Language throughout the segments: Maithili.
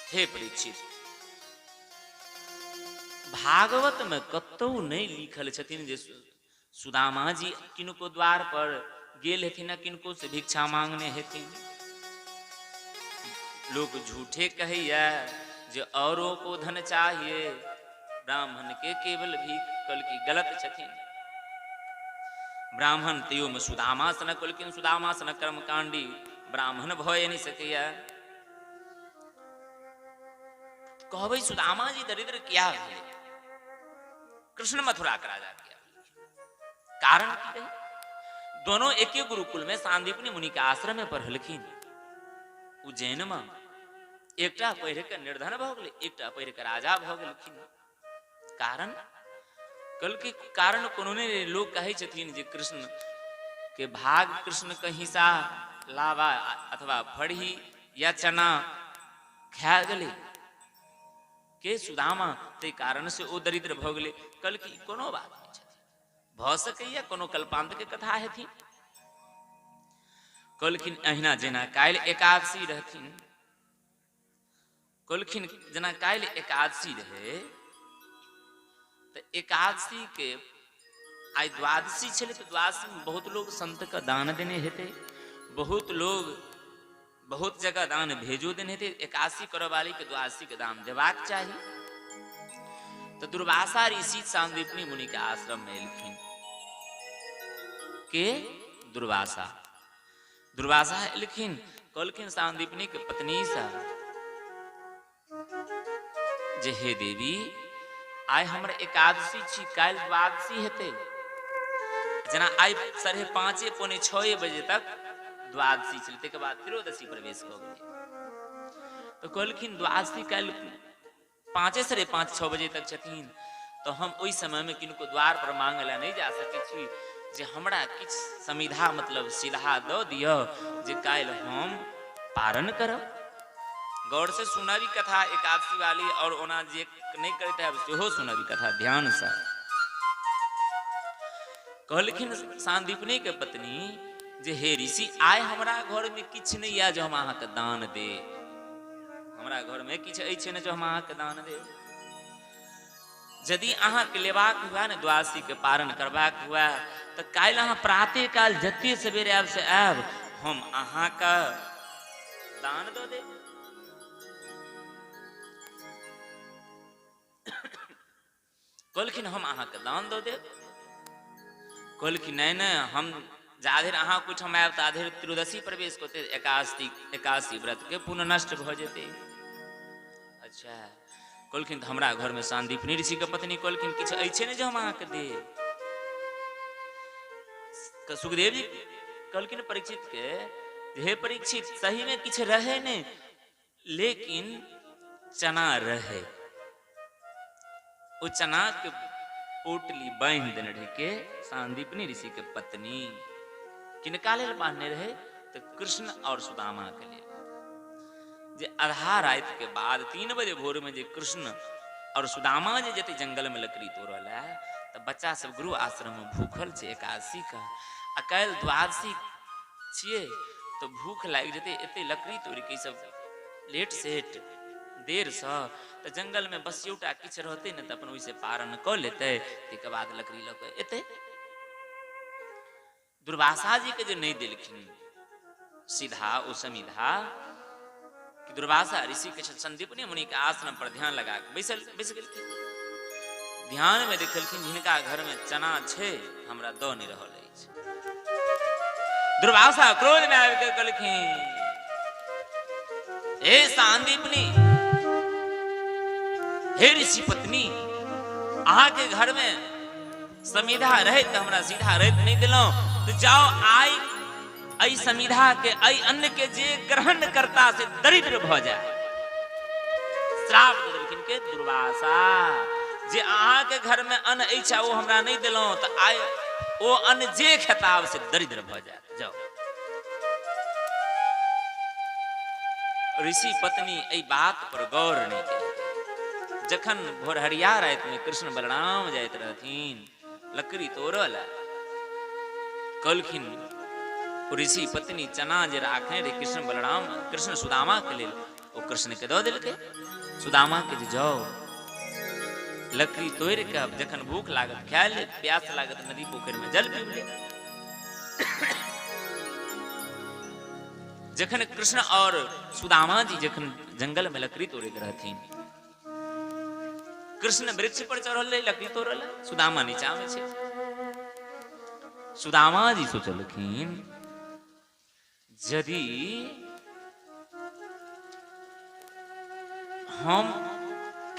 हे परीक्षित, भागवत में कतौ नहीं लिखल छथिन जे सुदामा जी किनको द्वार पर गेल हेथिन, किनको से भिक्षा मांगने हेथिन। लोग झूठे कहैया जे औरों को धन चाहिए, ब्राह्मण के केवल भीख। कल की गलत छथिन। ब्राह्मण तैयो में सुदामा सन कहलखिन, सुदामा सन कर्मकांडी ब्राह्मण भय नहीं सकैया। कहबै सुदामा जी दरिद्र किया भेलै, कृष्ण मथुरा के राजा किया, कारण की रहे? दोनों एके गुरुकुल में सांदीपनी मुनि के आश्रम में पढ़लखिन उज्जैन में। एकटा पढ़ के निर्धन भऽ गेलै, एकटा पढ़ के राजा भऽ गेलखिन। कारण कल के कारण कोनो नहि। लोग कहै छथिन जे कृष्ण के भाग, कृष्ण के हिस्सा लावा अथवा फड़ही या चना खा गेलै के सुदामा, ताहि कारण से ओ दरिद्र भऽ गेलै। कल की कोनो बात नहि छथिन, भऽ सकैया कोनो कल्पांत के कथा हेथिन। कहलखिन अहिना जेना काल्हि एकादशी रहथिन, कहलखिन जेना काल्हि एकादशी रहे तऽ एकादशी के आइ द्वादशी छलै, तऽ द्वादशी में बहुत लोग संत के दान देने हेतै, बहुत लोग बहुत जगह दान भेजो देने हेतै। एकादशी करऽ वाली के द्वादशी के दान देबाक चाही। तऽ दुर्वासा ऋषि सांदीपनी मुनि के आश्रम में एलखिन। के दुर्वासा, दुर्वासा एलखिन, कहलखिन सांदीपनी के पत्नी सा जे हे देवी, आइ हमर एकादशी छी, काल्हि द्वादशी हेतै। जेना आइ 5:30 5:45 बजे तक द्वादशी छलै, ताहिके बाद त्रयोदशी प्रवेश कऽ गेलै। तऽ कहलखिन द्वादशी काल्हि 5 5:30 6 बजे तक छथिन, तऽ हम ओहि समयमे किनको द्वार पर मांगय लए नहि जा सकै छी, जे हमरा किछु समिधा मतलब सीधा दऽ दिअ जे काल्हि हम पारण करब। गौर से सुनबी कथा एकादशी वाली, और ओना जे नहीं करते है सेहो सुनबी कथा ध्यान से। कहलखिन सांदीपनी के पत्नी जे हे ऋषि, आइ हमरा घर में किछु नहीं यऽ जे हम अहाँके दान दे, हमरा घर में किछु अछि नहि जे हम अहाँके दान दे। यदि अहाँके लेबाक हुए ने, द्वादशी के पारण करबाक हुए, तऽ काल्हि अहाँ प्राते काल जते सवेरे आयब से आयब, हम अहाँके दान दऽ देब। कहलखिन हम अहाँके दान दऽ देब। कहलखिन नहि नहि, हम जाधरि अहाँ कुछ हम आयब ताधरि त्रयोदशी प्रवेश करतै, एकादशी एकादशी व्रत के पुनः नष्ट भऽ जेतै। अच्छा, कहलखिन तऽ हमरा घरमे सांदीपनी ऋषि के पत्नी कहलखिन किछु अछि नहि जे हम अहाँके देब। सुखदेव जी कहलखिन परीक्षित के, हे परीक्षित, सही में किछु रहे नहि, लेकिन चना रहे। ओ चना के पोटली बान्हि देने रहे के सांदीपनी ऋषि के पत्नी। किनका लेल बान्हने रहे? तऽ कृष्ण और सुदामा के लेल, जे आधा राति के बाद 3 बजे भोर में जे कृष्ण और सुदामा जे जेते जंगल में लकड़ी तोड़ल है, तऽ बच्चा सब गुरु आश्रम में भूखल छै एकादशी का, आ काल्हि द्वादशी छियै तऽ भूख लागि जेतै, एते लकड़ी तोड़ि के ई सब लेट सेट देरसँ तऽ जंगल में बसियौटा किछु रहतै ने तऽ अपन ओहिसँ पारण कऽ लेतै, ताहिके बाद लकड़ी लऽ कऽ एतै। दुर्वासा जी के जे नहीं देलखिन सीधा ओ समिधा, कि दुर्वासा ऋषि के संदीपनी मुनि के आश्रम पर ध्यान लगा के बैसल बैस गेलखिन। ध्यान में देखलखिन जिनका घर में चना छै हमरा दऽ नहीं रहल अछि। दुर्वासा क्रोध में आबि के कहलखिन, हे सांदीपनी, हे ऋषि पत्नी, अहाँ के घर में समिधा रहैत तऽ हमरा सीधा रहैत नहि देलहुँ, तऽ जाओ आइ एहि समिधा के एहि अन्न के जे ग्रहण करता से दरिद्र भऽ जाय। श्राप दऽ देलखिन के दुर्वासा, जे अहाँके घर में अन्न अछि ओ हमरा नहि देलहुँ, तऽ आइ ओ अन्न जे खेताब से दरिद्र भऽ जायत। जाओ। ऋषि पत्नी एहि बात पर गौर नहि केलकै। जखन भोरहरिया राति में कृष्ण बलराम जाइत रहथिन लकड़ी तोड़ऽ लए, कहलखिन ऋषि पत्नी चना जे राखने रहे कृष्ण बलराम कृष्ण सुदामा के लेल, ओ कृष्ण के दऽ देलकै सुदामा के, जे जाओ लकड़ी तोड़ि कऽ जखन भूख लागत खाय ले, प्यास लागत नदी पोखरि में जल पीब ले। जखन कृष्ण और सुदामा जी जखन जंगल में लकड़ी तोड़ैत रहथिन, कृष्ण वृक्ष पर चढ़ल रहे लकड़ी तोड़ल, सुदामा नीचा में छै। सुदामा जी सोचलखिन यदि हम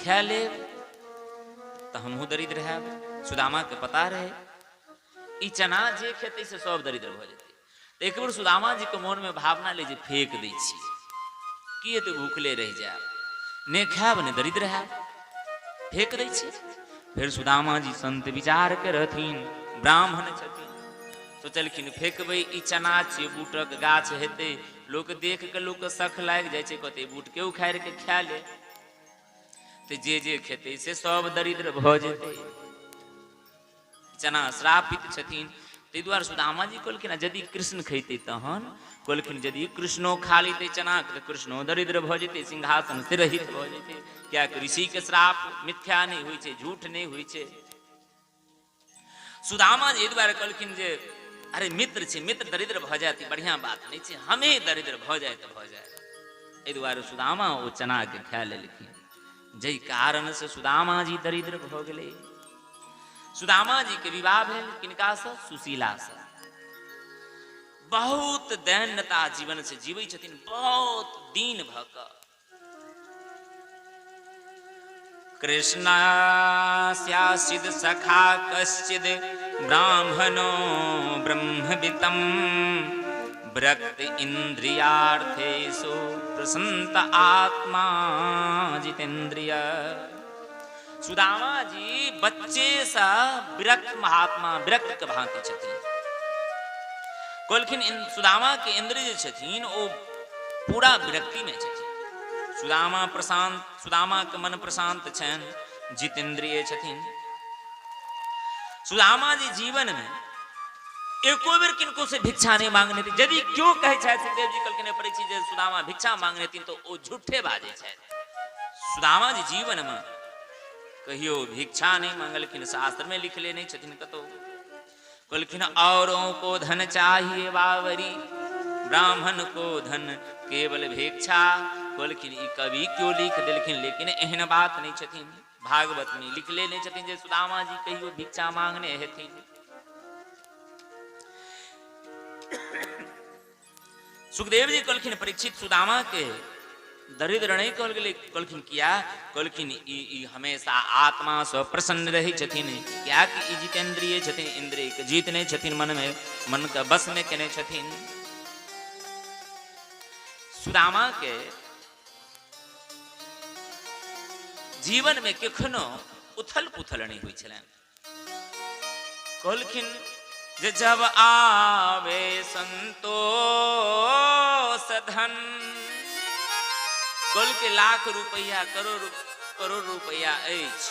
खा लेब तो हमहू दरिद्र हैब। सुदामा के पता रहे ई चना जे खेतै से सब दरिद्र भऽ जेतै। तऽ एक बेर सुदामा जी के मन में भावना ले जे फेंक दै छी, की हेतै भूखले रहि जायब, ने खायब ने दरिद्र हैब, फेंक दै छी। फेर सुदामा जी संत विचार के रहथिन, ब्राह्मण छथिन, सोचलखिन फेंकबै ई चना छियै, बूटक गाछ हेतै, लोक देख के लोक सख लागि जाइ छै, कहतै बूट के उखाड़ि के खा ले, तऽ जे जे खेतै से सब दरिद्र भऽ जेतै। चना श्रापित छथिन। ताहि दुआरे सुदामा जी कहलखिन यदि कृष्ण खैतै तहन, कहलखिन यदि कृष्णो खा लेतै चना तऽ कृष्णो दरिद्र भऽ जेतै, सिंहासन से रहित भऽ जेतै। कियाकि ऋषि के श्राप मिथ्या नहि होइ छै, झूठ नहि होइ छै। सुदामा जी एहि दुआरे कहलखिन जे अरे मित्र छै, मित्र दरिद्र भऽ जायत बढ़िआँ बात नहि छै, हमे दरिद्र भऽ जाय तऽ भऽ जाय। एहि दुआरे सुदामा ओ चना के खा लेलखिन, जाहि कारण से सुदामा जी दरिद्र भऽ गेलै। सुदामा जी के विवाह भेल किनका से? सुशीला से। बहुत दैन्यता जीवन से जीबै छथिन, बहुत दीन भऽ कऽ। कृष्णास्यासिद सखा कश्चिद ब्राह्मणो ब्रह्मवितम विरक्त इंद्रियार्थेषु प्रसन्त आत्मा जितेन्द्रिय। सुदामा जी बच्चे सा विरक्त महात्मा, विरक्त के भांति छथिन। कहलखिन सुदामा के इंद्रिय जे छथिन ओ पूरा विरक्ति में छथिन। सुदामा प्रशांत, सुदामा के मन प्रशांत छनि, जितेंद्रिय छथिन। सुदामा जी जीवन में एको बेर किनको से भिक्षा नहीं मांगने थी। यदि क्यों कहै छथि सुखदेव जी कहलखिन परीक्षित जे सुदामा भिक्षा मांगने थी तो ओ झूठे बाजै छथि। सुदामा जी जीवन में कहियो भिक्षा नहीं मांगलखिन, शास्त्र में लिखले नहीं छथिन कतौ। कहलखिन औरों को धन चाहिए बावरी, ब्राह्मण को धन केवल भिक्षा। कहलखिन ई कवि क्यों लिख देलखिन, लेकिन एहन बात नहीं छथिन, भागवत में लिखले नहीं छथिन जे सुदामा जी कहियो भिक्षा मांगने हेथिन। सुखदेव जी कहलखिन परीक्षित सुदामा के दरिद्र नहीं कहल गेलै। कहलखिन किया? कहलखिन ई हमेशा आत्मा से प्रसन्न रहै छथिन, कियाकि ई जितेंद्रिय छथिन, इंद्रिय के जीत नहीं छथिन, मन में मन के बस में केने छथिन। सुदामा के जीवन में कखनो उथल पुथल नहीं हुई छलनि। कहलखिन जे जब आवे संतोष धन, कहलकै लाख रुपैया करोड़ करोड़ रुपैया अछि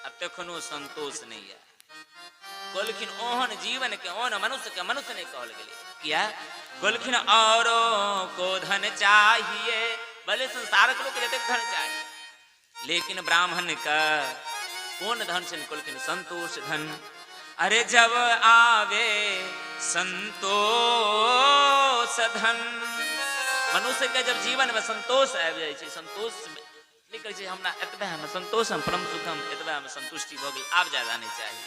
आ तखनो संतोष नहीं है। कहलखिन ओहन जीवन के ओहन मनुष्य के मनुष्य नहीं कहल गेलै। किया? कहलखिन औरों को धन चाहिए, भले संसार के लोग जतेक धन चाहिए, लेकिन ब्राह्मण का कौन धन छनि? कहलखिन संतोष धन। अरे जब आवे संतोष धन, मनुष्य के जब जीवन में संतोष आबि जाइ छै, संतोष नहीं कहै छै हमरा एतबे में संतोष हम परम सुखम, एतबे में संतुष्टि भऽ गेल, आब ज्यादा नहीं चाहिए।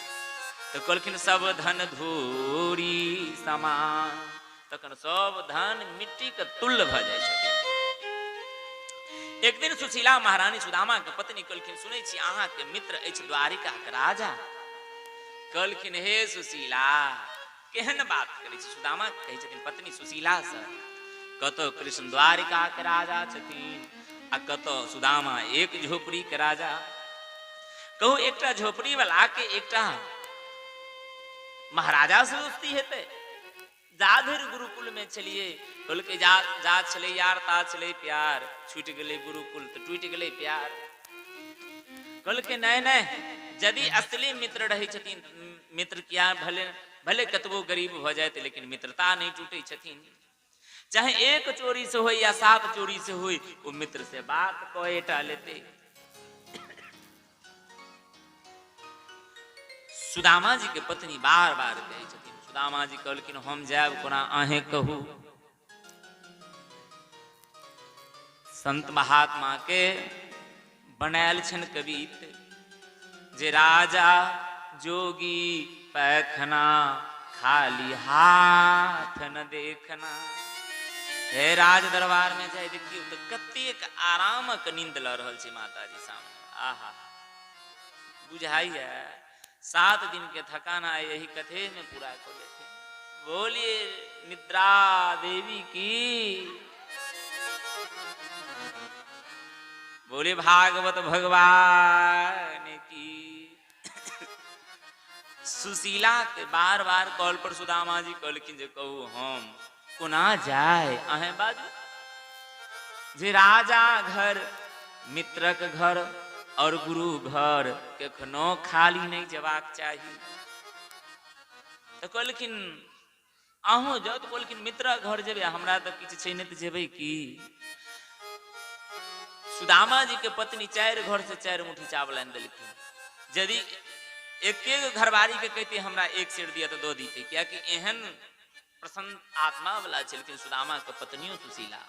तो कहलखिन सब धन धूरी समान, तखन सब धन मिट्टी के तुल्य भऽ जाइ छथिन। एक दिन सुशीला महारानी सुदामा के पत्नी कहलखिन सुनै छी अहाँ के मित्र अछि द्वारिका के राजा। कहलखिन हे सुशीला केहन बात करै छी। सुदामा कहै छथिन पत्नी सुशीला से, कतौ कृष्ण द्वारिका के राजा छथिन आ कतौ सुदामा एक झोपड़ी के राजा। कहू एकटा झोपड़ी वाला के एकटा महाराजा से दोस्ती हेतै? जा धरि गुरुकुल में छलियै, कहलकै जा जा छलै यार ता छलै प्यार, छूटि गेलै गुरुकुल तऽ टूटि गेलै प्यार। कहलकै नहि नहि, यदि असली मित्र रहै छथिन, मित्र किया भले भले कतबो गरीब भऽ जायत लेकिन मित्रता नहीं टूटै छथिन। चाहे एक चोरी से होय या 7 चोरी से होय, ओ मित्र से बात कएटा लेते। सुदामा जी के पत्नी बार बार कहै छथिन। सुदामा जी कहलखिन हम जायब कोना, अहें कहू। संत महात्मा के बनायल छन कवित जे राजा जोगी पैखना खाली हाथ न देखना। हे राज दरबार में जाय देखियौ तो कतेक आरामक नींद ल रहल छै माताजी सामने। आहा बुझाइया 7 दिन के थकान आय यही कथे में पूरा कर लेते। बोलिए निद्रा देवी की, बोले भागवत भगवान की। सुशीला के बार बार कॉल पर सुदामा जी कहलखिन जे कहू हम कोना जाय, अहें बाजू। जे राजा घर, मित्रक घर और गुरु घर कखनो खाली नहीं जबाक चाही। तो कहलखिन अहूँ जाउ, तो कहलखिन मित्र घर जेबै, हमरा तो किछु छै नहि तऽ जेबै की। सुदामा जी के पत्नी 4 घर से 4 मुट्ठी चावल आनि देलखिन। यदि एक एक घरवारी के कहते हमरा 1 सेर दिया तो 2 दीते, कियाकि एहन प्रसन्न आत्मा वाला छलखिन सुदामा के पत्नियों सुशीला।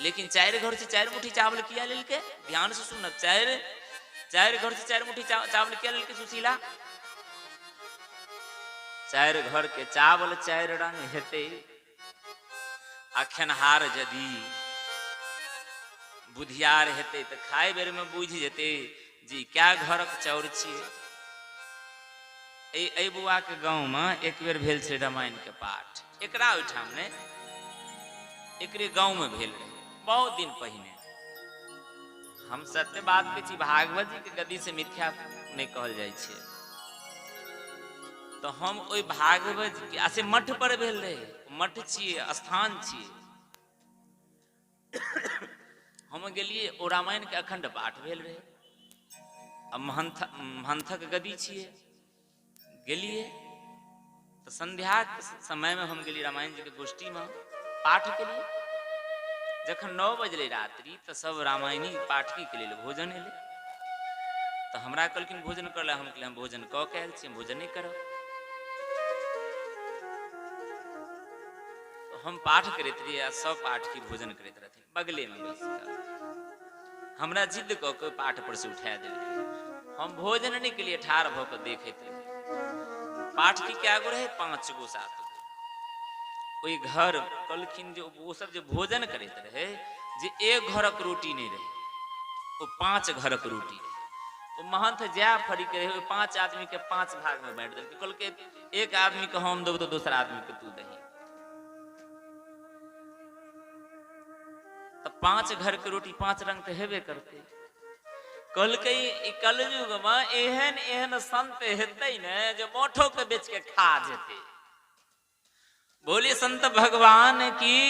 लेकिन 4 घर से 4 मुट्ठी चावल किया लेलके, ध्यान से सुनब, 4 घर से 4 मुट्ठी चावल किया लेलके सुशीला। 4 घर के चावल 4 रंग हेते। आ खेनहार यदि बुधियार हेते तो खाए बेर में बुझि जेते जी क्या घरक चाउर छियै। एहि बुआ के गाँव में एक बेर भेल छै रामायण के पाठ, एकरा ओहिठाम ने, एकरे गाँव में भेल रहे बहुत दिन पहिने। हम सत्य बात के छी, भागवत जी के गद्दी से मिथ्या नहीं कहल जाइ छै। तो हम ओहि भागवत जी के आसे मठ पर भेल रहे, मठ छियै, स्थान छियै। हम गेलियै, ओ रामायण के अखंड पाठ भेल रहे। आ महंथक गद्दी छियै, गेलियै तो संध्या के समय में हम गेलियै रामायण जी के गोष्ठी में पाठ के लिए। जखन 9 बजले रात्रि तो सब रामायणी पाठकी के लेल भोजन एलै। तो हमरा कहलखिन भोजन कर ले, हम कहलियै हम भोजन कऽ के आयल छी, हम भोजन नहीं करब। तो हम पाठ करैत रहियै आ सब पाठकी भोजन करैत रहथिन बगले में बैस कऽ। हमरा जिद्द कऽ के पाठ पर से उठा देलखिन। हम भोजन नहीं केलियै, ठाढ़ भऽ कऽ देखैत रहियै। पाठकी कए गो रहै? 5 गो 7 गो। ओहि घर कहलखिन जे ओ सब जे भोजन करैत रहे जे एक घरक रोटी नहीं रहे, ओ 5 घरक रोटी रहे। ओ महंत जै फरीक रहे, ओहि 5 आदमी के 5 भाग में बांटि देलकै। कहलकै एक आदमी के हम देब तो दोसर आदमी के तू दही। तो 5 घर के रोटी 5 रंग तो हेबे करते। कहलकै ई कलयुग में एहन एहन संत हेतै ने जे मोठो के बेच के खा जेतै। बोले संत भगवान की।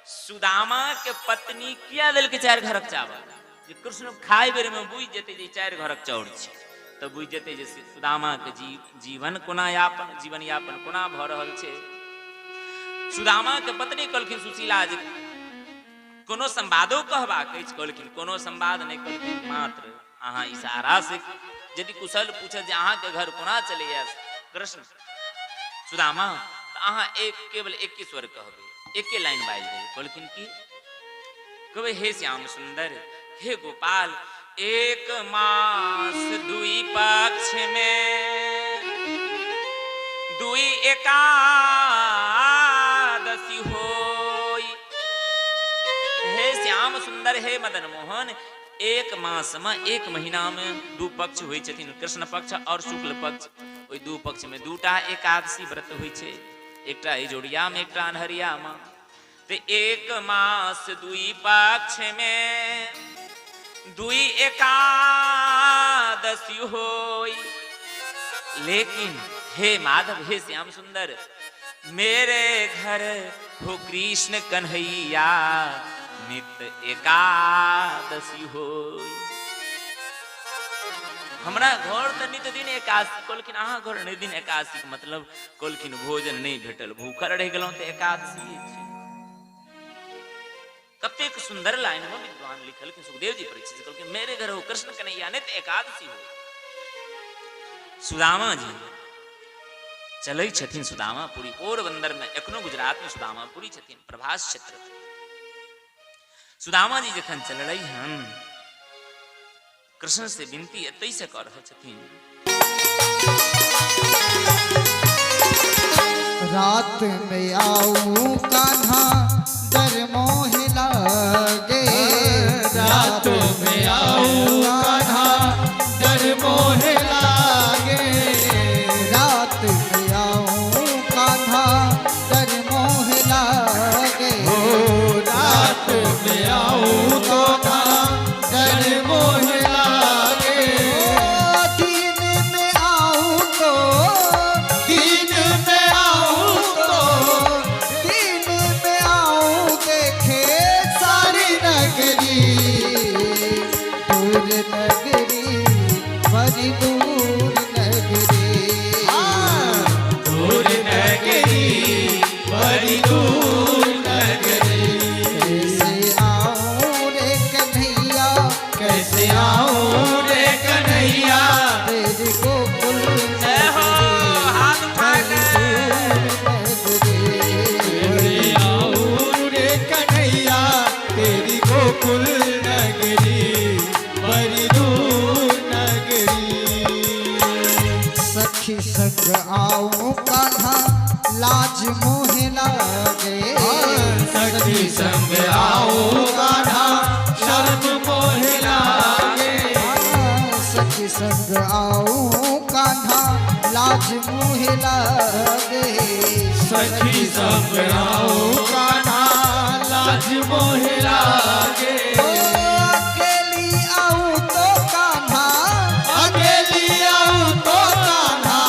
सुदामा के पत्नी किया देलकै 4 घरक चावल? जे कृष्ण खाए बेर में बुझि जेतै जे 4 घरक चाउर छै, तऽ बुझि जेतै जे सुदामा के जीवन कोना यापन, जीवन यापन कोना भऽ रहल छै। सुदामा के पत्नी कहलखिन सुशीला जे कोनो संवादो कहबाक अछि? कहलखिन कोनो संवाद नहि कहलखिन, मात्र अहाँ इशारा से यदि कुशल पूछत जे अहाँके घर कोना चलैया कृष्ण सुदामा, तऽ अहाँ एक केवल एके स्वर कहबै, एके लाइन बाजि देबै। कहलखिन की? कहबै हे श्याम सुंदर, हे गोपाल, 1 मास 2 पक्ष में 2 एकादशी होई। हे श्याम सुंदर, हे मदन मोहन, 1 मास में 1 महीना में 2 पक्ष होइ छथिन, कृष्ण पक्ष और शुक्ल पक्ष। ओहि 2 पक्ष में 2टा एकादशी व्रत होइ छै, एकटा इजोरिया में, एकटा अन्हरिया में। तो 1 मास 2 पक्ष में 2 एकादशी होई। लेकिन हे माधव, हे श्याम सुंदर, मेरे घर हो कृष्ण कन्हैया नित एकादशी होई। हमरा घर तऽ नित दिन एकादशी। कहलखिन अहाँ घर नित दिन एकादशी के मतलब? कहलखिन भोजन नहीं भेटल, भूखल रहि गेलहुँ तऽ एकादशी छै। सुंदर लाइन में विद्वान लिखल कि सुखदेव जी परीक्षित से कहलखिन मेरे घर हो कृष्ण कन्हैया ने तो एकादशी हो। सुदामा जी चलै छथिन सुदामापुरी पोरबंदर में, एखनो गुजरात में सुदामापुरी छथिन प्रभास क्षेत्र। सुदामा जी जखन चललै हन कृष्ण से विनती एतै से कर रहल छथिन। रात में आऊं कान्हा डर मोह लागे, रात में आऊं कान्हा डर मोह लागे, रात में आऊं कान्हा डर मोह लागे, हो रात में आऊं कान्हा डर मोह लागे, दिन में आऊं तो, दिन में आऊं तो, दिन में आऊं देखे सारी नगरी, दूर नगरी बड़ी दूर नगरी, दूर नगरी बड़ी दूर नगरी, कैसे आऊं रे कन्हैया, कैसे आऊं रे कन्हैया, तेरे गोकुल जय हो, हाथ उठा के। नगरी, कैसे आऊं रे कन्हैया, तेरी गोकुल नगरी बड़ी दूर नगरी, सखी संग आऊं कान्हा लाज मोह लागे, सखी संग आऊं कान्हा शर्म मोह लागे, सखी संग आऊं कान्हा लाज मोह लागे, सखी संग आऊं कान्हा लाज मोह लागे, ओ अकेली आऊं तो कान्हा, अकेली आऊं तो कान्हा,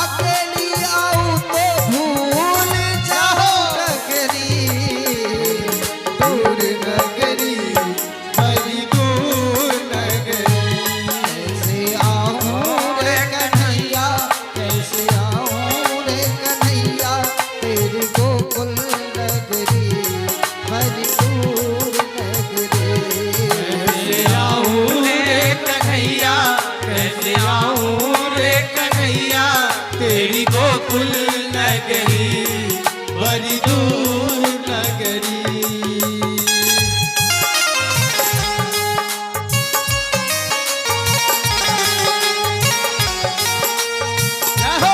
अकेली आऊं तो भूल जाओ नगरी, दूर नगरी बड़ी दूर नगरी, कैसे आऊं रे कन्हैया, कैसे आऊं रे कन्हैया, तेरे गोकुल नगरी बड़ी दूर नगरी, कैसे आऊं रे कन्हैया, कैसे आऊं रे कन्हैया, तेरी गोकुल नगरी बड़ी दूर नगरी। जय हो।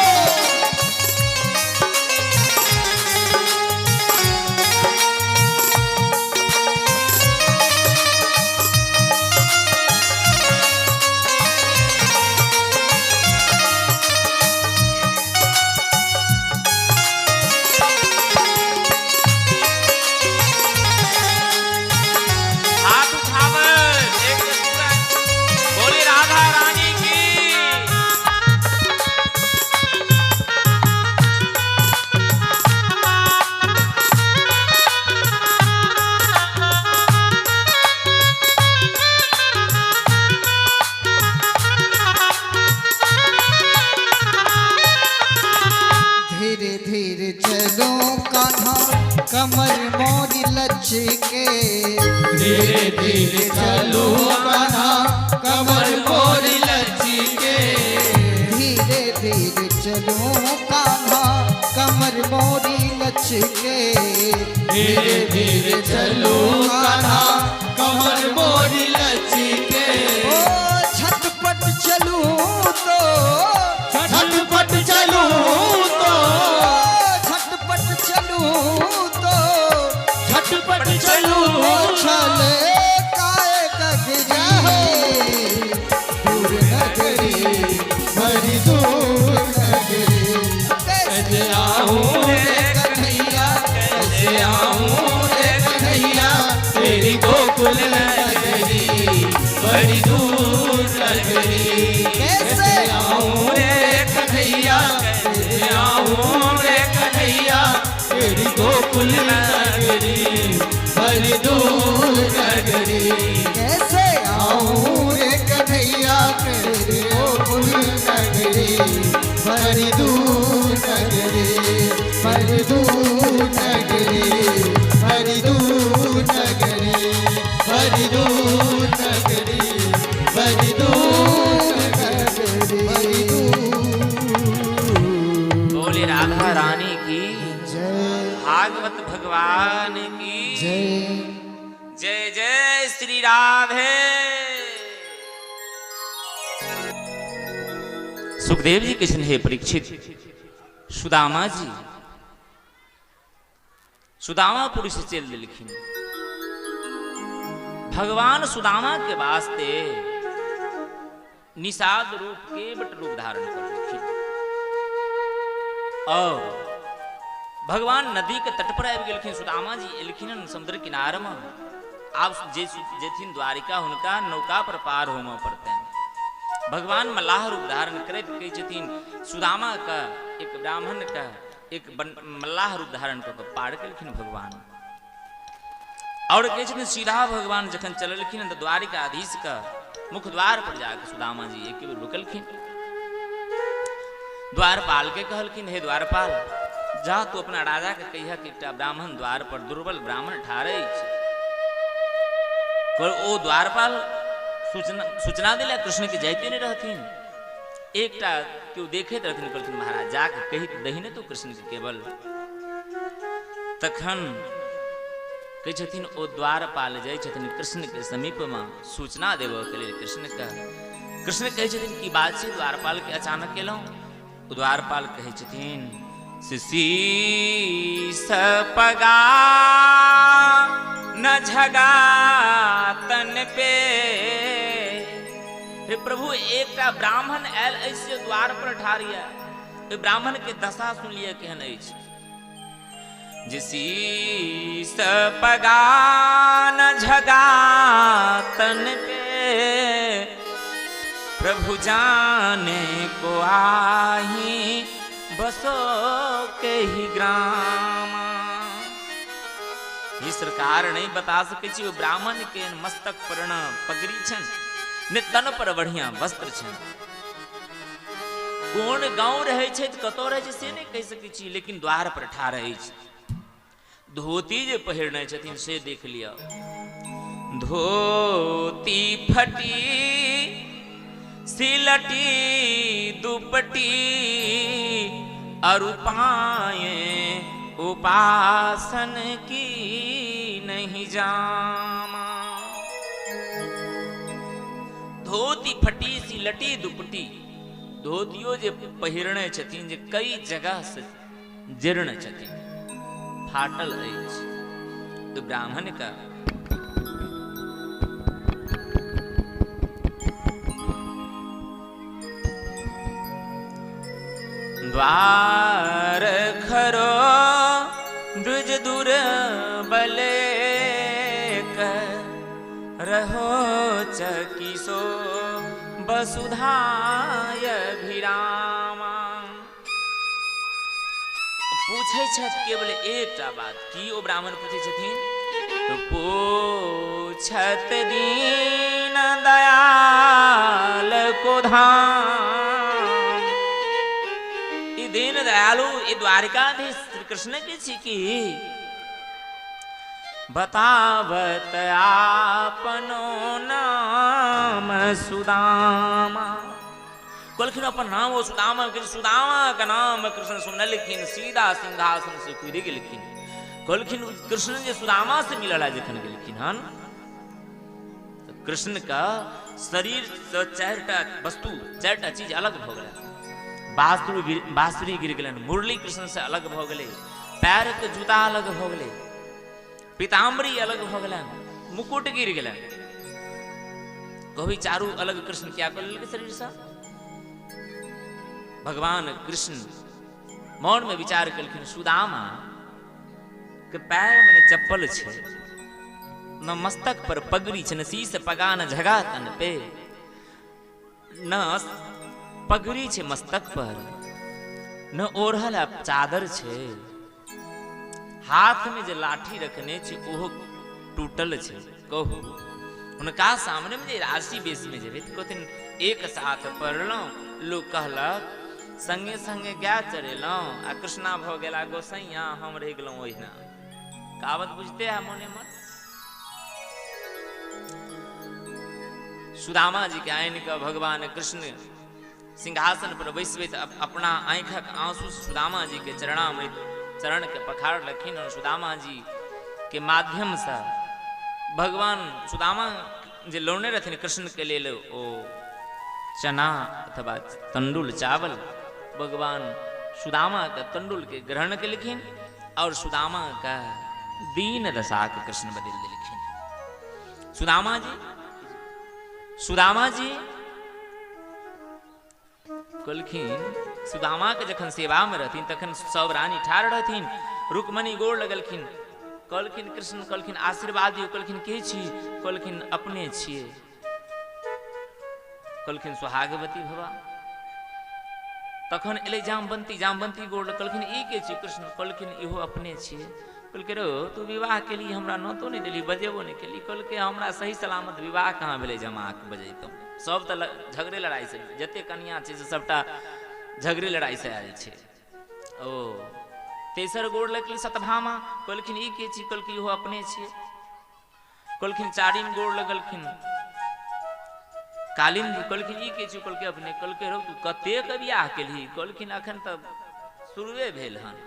हाथ उठावर एक पूरा बोली राधा रानी की। धीरे धीरे चलो कान्हा कमर मोरी लचके, धीरे धीरे चलो कान्हा कमर मोरी लचके, धीरे धीरे चलो कान्हा कमर मोरी लचके, धीरे धीरे चलो कान्हा कमर मोरी लचके, ओ झटपट चलूं तो, झटपट चलूं तो, झटपट चलूं तो, झटपट चलूं ओ छले काय गगरी, दूर नगरी बड़ी दूर नगरी, कैसे कैसे आऊं रे कन्हैया, कैसे आऊं रे कन्हैया, तेरी गोकुल नगरी बड़ी दूर नगरी, कैसे आऊं रे कन्हैया, कैसे आऊं रे कन्हैया, तेरी गोकुल नगरी बड़ी दूर नगरी, कैसे आऊं रे कन्हैया, तेरी गोकुल नगरी बड़ी दूर नगरी, बड़ी दूर नगरी, बड़ी दूर नगरी। जय। जय जय श्री राधे। सुखदेव जी कृष्ण हे परीक्षित, सुदामा जी सुदामापुरी से चल दिलखिन। भगवान सुदामा के वास्ते निषाद रूप के बट रूप धारण कर लेखिन और भगवान नदी के तट पर आबि गेलखिन। सुदामा जी एलखिन समुद्र किनार में। आब जे जेथिन द्वारिका हुनका नौका पर पार होमऽ पड़तनि। भगवान मल्लाह रूप धारण करैत कहै छथिन सुदामा का एक ब्राह्मण का एक मल्लाह रूप धारण कऽ के पार केलखिन भगवान। और कहै छथिन सीधा भगवान जखन चललखिन तऽ द्वारिकाधीश का मुख्य द्वार पर जाके सुदामा जी एक बेर रुकलखिन। द्वारपाल के कहलखिन, हे द्वारपाल, जा तू अपना राजा के कहिया कि एकटा ब्राह्मण द्वार पर दुर्बल ब्राह्मण ठाढ़ अछि। ओ द्वारपाल सूचना दिला कृष्ण के जाइते नहीं रहथिन। एकटा केओ देखैत रहथिन, कहलखिन महाराज जाके कहि दही ने तो कृष्ण के केवल। तखन कहै छथिन ओ द्वारपाल जाइ छथिन कृष्ण के समीप में सूचना देबऽ के लेल कृष्ण के। कृष्ण कहै छथिन की बात छै द्वारपाल के अचानक एलहुँ? ओ द्वारपाल कहै छथिन शीश पगा न झगा तन पे। हे प्रभु, एकटा ब्राह्मण आयल अछि से द्वार पर ठाढ़ यऽ। ओहि ब्राह्मण के दशा सुन लिअ केहन अछि। जे शीश पगा न झगा तन पे, प्रभु जाने को आही बसो के ही ग्राम। ई सरकार नहीं बता सकै छी ब्राह्मण के मस्तक पर न पगड़ी छनि ने तन पर बढ़िया वस्त्र छनि। कोन गाँव रहै छै कतौ रहै छै से नहि कहि सकै छी, लेकिन द्वार पर ठाढ़ अछि। धोती जे पहिरने छथिन से देख लिअ, धोती फटी सिलटी दुपटी अरु पाए उपासन की नहीं जामा। धोती फटी सिलटी दुपटी, धोतियो जे पहिरने छथिन जे कई जगह से जीर्ण छथिन, फाटल अछि। तो ब्राह्मण का द्वार खरो द्विज दूर बले रहो चकिसो वसुधाय भिरामा। पूछै छथि केवल एकटा बात, की ओ ब्राह्मण पूछै छथिन? तो पूछत दीन दयाल को धाम। ई दीन दयालु ई द्वारिकाधीश श्री कृष्ण के छी की? बतावत आपनो नाम सुदामा। कहलखिन अपन नाम ओ सुदामा। सुदामा का नाम कृष्ण सुनलखिन, सीधा सिंहासन से कूदि गेलखिन। कहलखिन कृष्ण जे सुदामा से मिलल जखन गेलखिन हन तो कृष्ण का शरीर से चारिटा वस्तु चारिटा चीज अलग भऽ गेलै। बांसुरी गिर गेलनि, मुरली कृष्ण से अलग भऽ गेलै, पैर के जूता अलग भऽ गेलै, पीताम्बरी अलग भऽ गेलनि, मुकुट गिर गेलनि। कभी चारू अलग कृष्ण क्या कऽ लेलकै शरीर से? भगवान कृष्ण मौन में विचार केलखिन, सुदामा के पैर में ने चप्पल छै, न मस्तक पर पगड़ी छै, न शीश पगा न झगा तन पे, न पगड़ी छै मस्तक पर, न ओढ़ल चादर छै, हाथ में जे लाठी रखने छै ओहो टूटल छै। कहू हुनका सामने में जे राशि बेस में जेबै तऽ कहथिन एक साथ पढ़लहुँ, लोक कहलक संगे संगे गाय चरेलहुँ आ कृष्णा भऽ गेला गोसैया, हम रहि गेलहुँ ओहिना। कहावत बुझते है मोने मन। सुदामा जी के आनि कऽ भगवान कृष्ण सिंहासन पर बैसबैत अपना आँखिक आंसू सुदामा जी के चरणामृत चरण के पखार लखिन और सुदामा जी के माध्यम से भगवान सुदामा जे लौने रहथिन कृष्ण के लेल ओ चना अथवा तंडुल चावल, भगवान सुदामा के तंडुल के ग्रहण केलखिन और सुदामा का दीन दशा के कृष्ण बदल देलखिन। सुदामा जी, सुदामा जी कहलखिन, सुदामा के जखन सेवा में रहथिन तखन सब रानी ठाढ़ रहथिन, रुक्मणी गोड़ लगलखिन, कहलखिन कृष्ण कहलखिन आशीर्वाद दियौ, कहलखिन के छी, कहलखिन अपने छियै, कहलखिन सुहागवती भवा। तखन एलै जामवंती, जामवंती गोड़ कहलखिन ई के छी कृष्ण, कहलखिन इहो अपने छियै। कहलकै रो तू विवाह केली हमरा नोतो नहि देली, बजेबो नहि केली। कहलकै हमरा सही सलामत विवाह कहाँ भेलै जे हम अहाँके बजैतहुँ, सब तऽ झगड़े लड़ाइ से जते कनिया छै से सबटा झगड़े लड़ाइ से आयल छै। ओ तेसर गोड़ लगलै सतभामा, कहलखिन ई के छी, कहलखिन इहो अपने छियै। कहलखिन चारिम गोड़ लगलखिन कालिंदी, कहलखिन ई के छी, कहलकै अपने। कहलकै रौ तू कतेक बियाह केलही, कहलखिन अखन तऽ शुरुए भेल हन।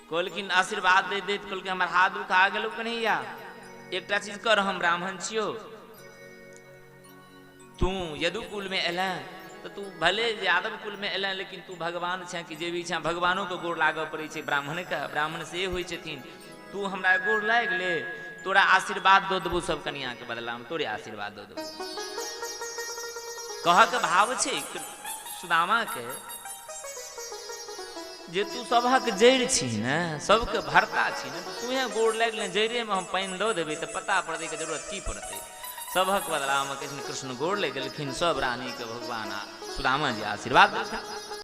कहलखिन आशीर्वाद दे दैत, कहलकै हमर हाथ दुखा गेलौ कन्हैया, एकटा चीज कर, हम ब्राह्मण छियौ, तू यदुकुल में एलैं तऽ तू भले यादव कुल में एलैं लेकिन तू भगवान छें कि जे भी छें, भगवानों के गोड़ लागऽ पड़ै छै ब्राह्मण के, ब्राह्मण से होइ छथिन, तू हमरा गोड़ लागि ले, तोरा आशीर्वाद दऽ देबौ सब कनिया के बदला में, तोरे आशीर्वाद दऽ देबौ। कहऽ के भाव छै सुदामा के जे तू सबहक जड़ि छी ने, सबके भरता छी ने, तऽ तूहे गोड़ लागि ले, जड़िमे हम पानि दऽ देबै तऽ पता पड़तै के जरूरत की पड़तै। सबहक बदलामे कृष्ण कृष्ण गोड़ लागि गेलखिन, सब रानीके भगवान सुदामा जी आशीर्वाद देलखिन।